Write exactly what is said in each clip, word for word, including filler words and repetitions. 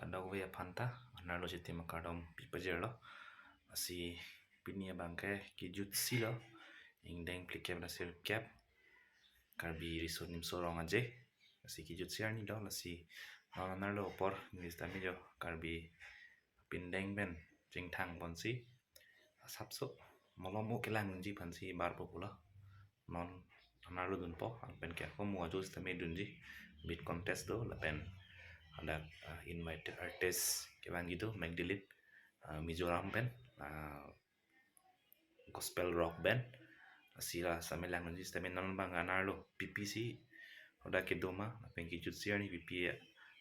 Kadokave aphan ta anerlo chitim akardom pipajirlo. Lasi pini abangke kejutsi lo, ingdeng phlikep ra sirkep, Karbi Riso Nimso Rong Aje. Lasi kejutsi arni lo, lasi non anerlo apor neli sitame jo Karbi pindeng pen chingthang ponsi asapso malom o kelang nangji aphansi barpo pulo. Non anerlo dunpo, anpen ke ako mo ajo sitame dunji, bit contest do, lapen hadak, ah, invited artist kevangji do, Magdalene, ah, Mizoram pen, ah, gospel rock band. Lasi la sitame lang nangji sitame non abang anerlo, pipi si hadak kedo ma, lapen kejutsi arni pipi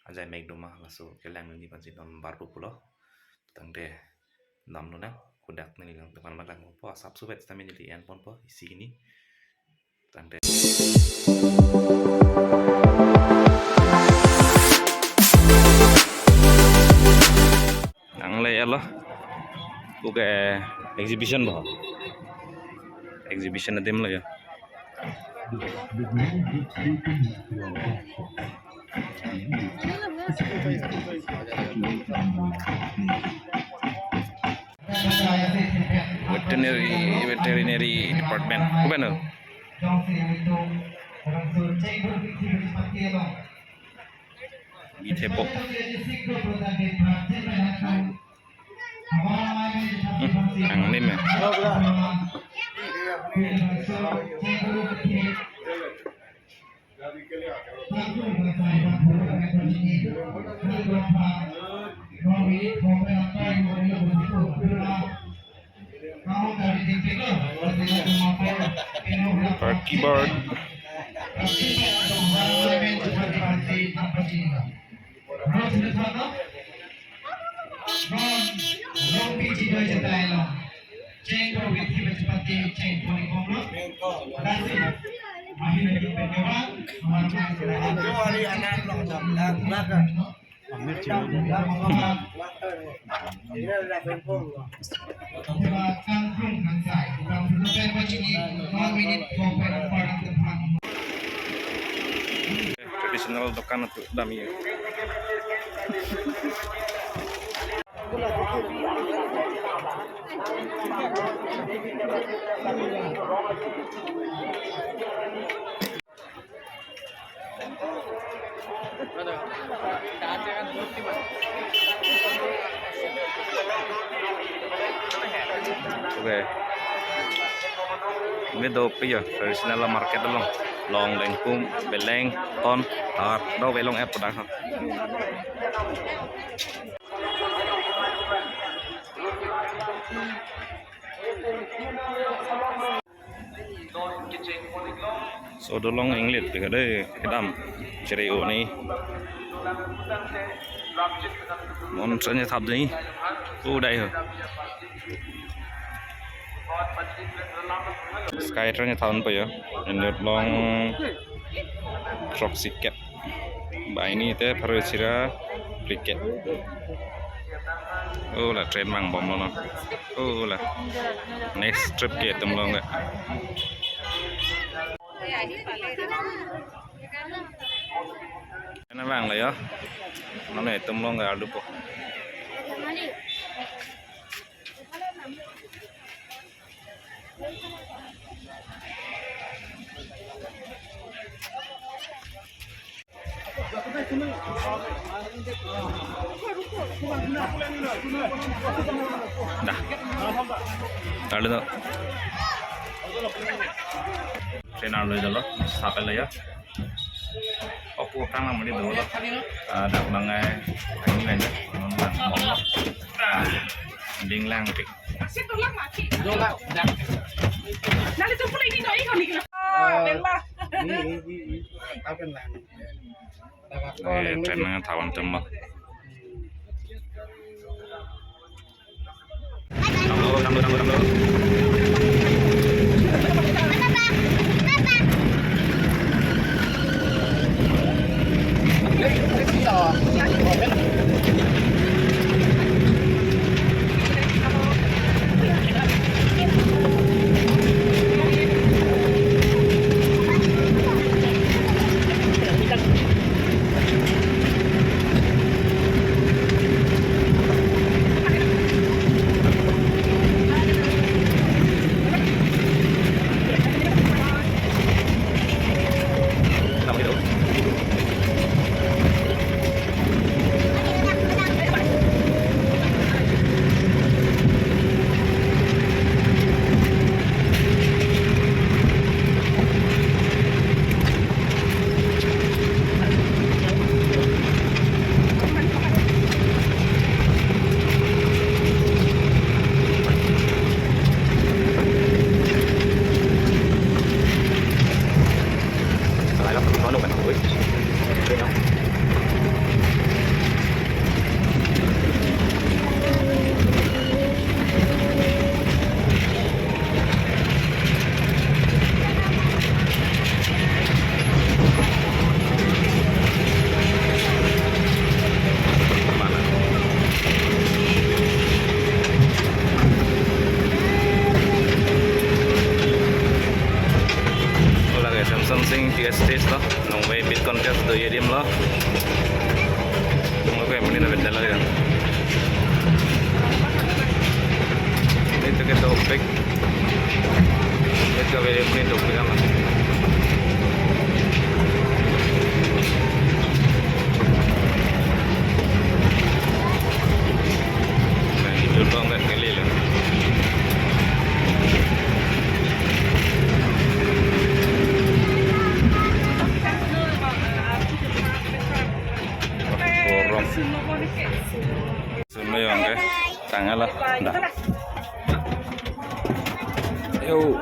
ajai mek do ma, laso kelang nangji aphansi non barpo pulo. Tangte damlonang, hadak neli lang teman mat langpo, asapso vet sitame neli en ponpo isi hini. Tangte. Nangle alo. Oke, exhibition bo. Exhibition adim lo ya. Veterinary, veterinary department. Kuben lo? Bithepo. Hmm, ang lim ya. Parky Bird. Traditional dokan itu dami. Oke. Ini do pia traditional market along. Long, lengkum, beleng, ton, har, do belong app dah. So dolong inglit bika dei kedam chere o ni. Mon sanya thap dei. O dai ho. Sky train thap po ya. Inglit long throksi kep. Ba ini te pharo sira phlikep. O la train mang bom lo no. O la. Next trip ke atum long ke. Ena bang la yo. Mane atum long ke ardu po. Dah. Lalu tuh. Train arlo jalo, stop lo ya. Oh, kurang lama di dulu. Ah, dak bangai. Ini aja. Ah, ding lang tik. Dong, dak, dak. Nali tumpul ini doi kami kena. Ah, bella. Ini, ini, ini. Apa lang? Eh, train nang thawan atum lo. Tanglo, tanglo, tanglo, tanglo. Ini na betul ya. Ini tuh kita opek. Ini tuh very ini tuh opek kan. Nah, itu doang kan kali lah. Korong. Suno yang ke, tanggal lah. Dah. Yo.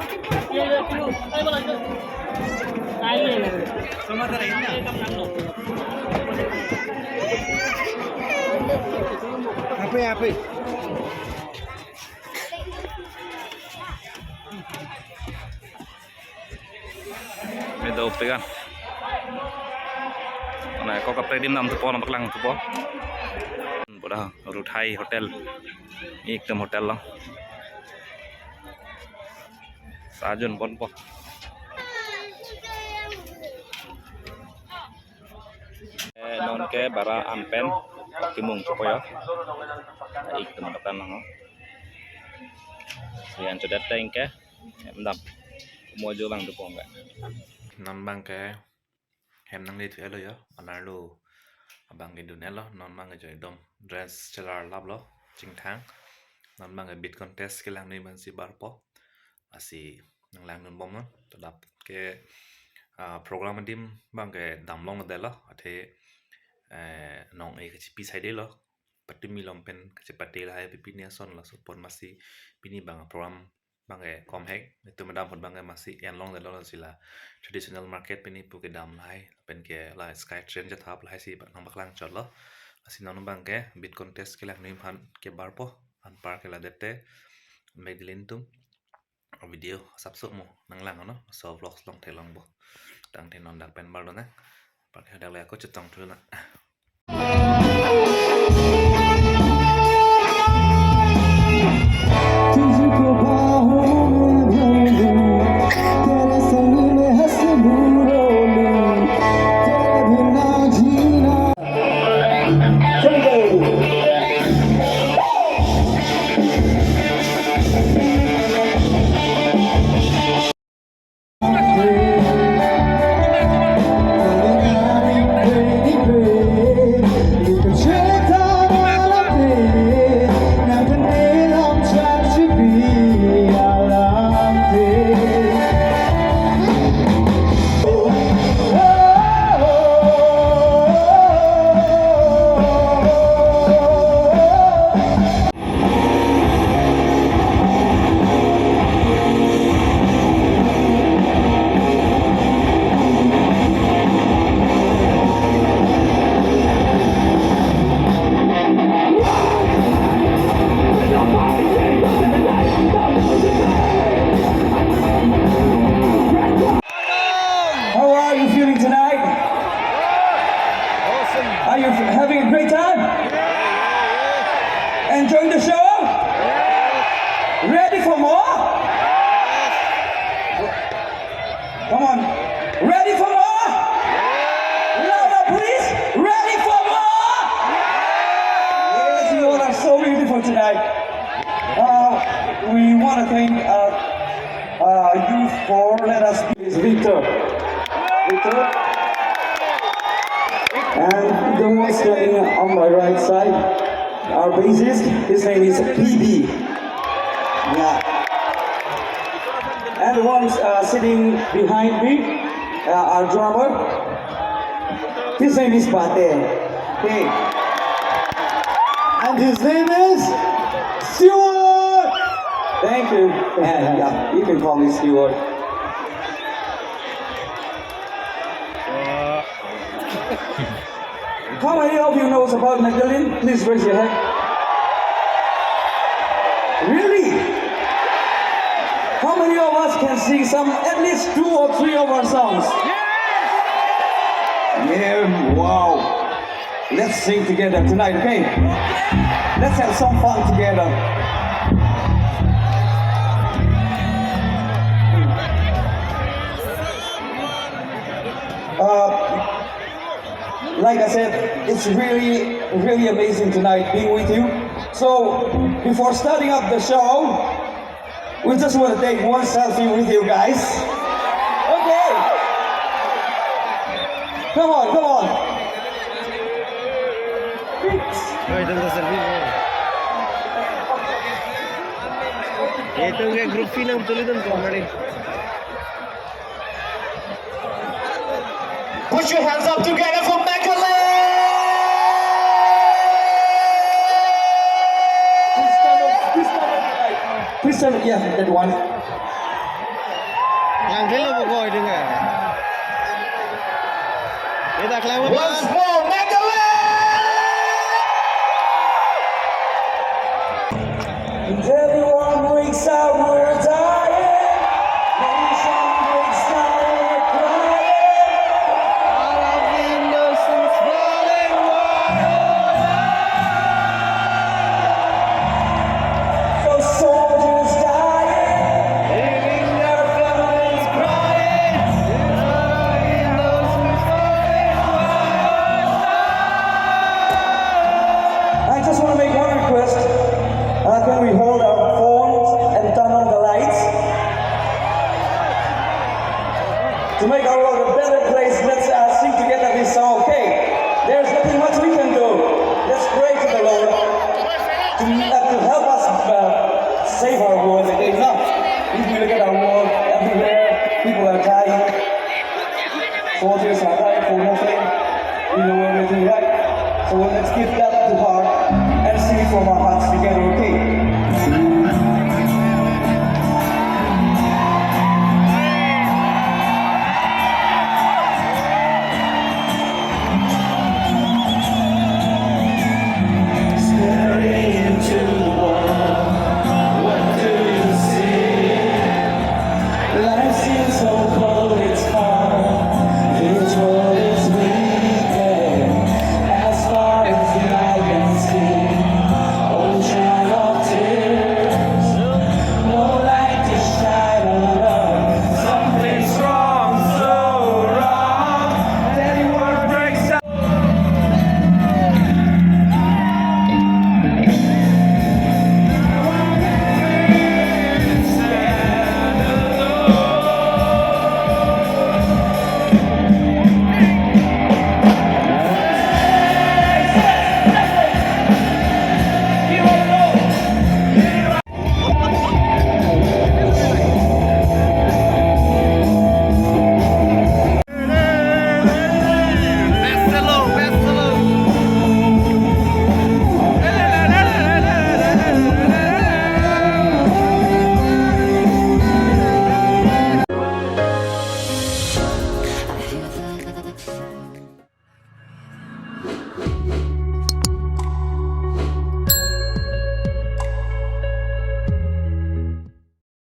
Apa ya, apa? Medo pegang. Mana kok kaprek dim nam tupo, nampak lang tupo. Boda Ruthai Hotel. Ekdom hotel lang. Sajun ponpo. Eh, non ke bara an pen kimung chopo ya. Ekdom dokan lang. Sian chodet teng ke. Hem dam. Mo jo bang dupong ka. Non bang ke hem nangle thu elo yo. Anerlo abang ke dun elo. Non bang ke joy dom. Dress chelar laplo. Chingthang. Non bang ke beat contest kelang nui man si barpo. Asi nanglang dun bom non. Todap ke, ah, program adim bang ke damlong detlo. Athe, eh, nong e kachipi saidelo. Patumi lom pen kachepate lahai pipini ason laso pon masi pini bang program bang ke kom hek, itum madam hot bang ke masi enlong detlo, lasi la traditional market pini pu kedam lahai, pen ke la Sky Train jathap lahai si nangpaklang chotlo. Lasi non bang ke beat contest kelang nui aphan ke barpo, anpar ke la dete, Magdalene tum, video sapso mo nanglang no, so vlogs long theklongpo. Tangte non dak pen bar do na, par ke dak le ako chetong thu na. How are you feeling tonight? Are you f- having a great time? Enjoying the show? Ready for more? Come on. Ready for more? Louder, please. Ready for more? Yes, you all are so beautiful tonight. Uh, we want to thank, uh, uh, you for let us is Victor. Victor. And the one standing on my right side, our bassist, his name is P B. Yeah. And the ones, uh, sitting behind me, uh, our drummer, his name is Pate. Hey. And his name is Stewart. Thank you. And, yeah, you can call me Stewart. How many of you knows about Magdalene? Please raise your hand. Really? How many of us can sing some, at least two or three of our songs? Yeah, wow. Let's sing together tonight, okay? Let's have some fun together. Uh, Like I said, it's really, really amazing tonight being with you. So, before starting up the show, we just want to take one selfie with you guys. Okay. Come on, come on. Oi, dong selfie. Itum ke group film tulitum kong kali. Put your hands up together for Meghalaya! Please stand up, please stand up. Please stand up, yeah, that one. Yang kelo buko itu nggak? Kita kelawan. Once more, Meghalaya! And everyone wakes up, we're dying. Nation wakes up, we're crying. All of the innocents falling wild. So soldiers dying. Leaving their families crying. All of the innocents falling wild. I just want to make one request. Uh, can we hold our phones and turn on the lights? To make our world a better place, let's uh, sing together this song. Okay, there's nothing much we can do. Let's pray to the Lord to, uh, to help us uh, save our world again. Now, if you look at our world, everywhere people are dying. Soldiers are dying for nothing. We know everything, right? So let's keep that to heart and sing it from our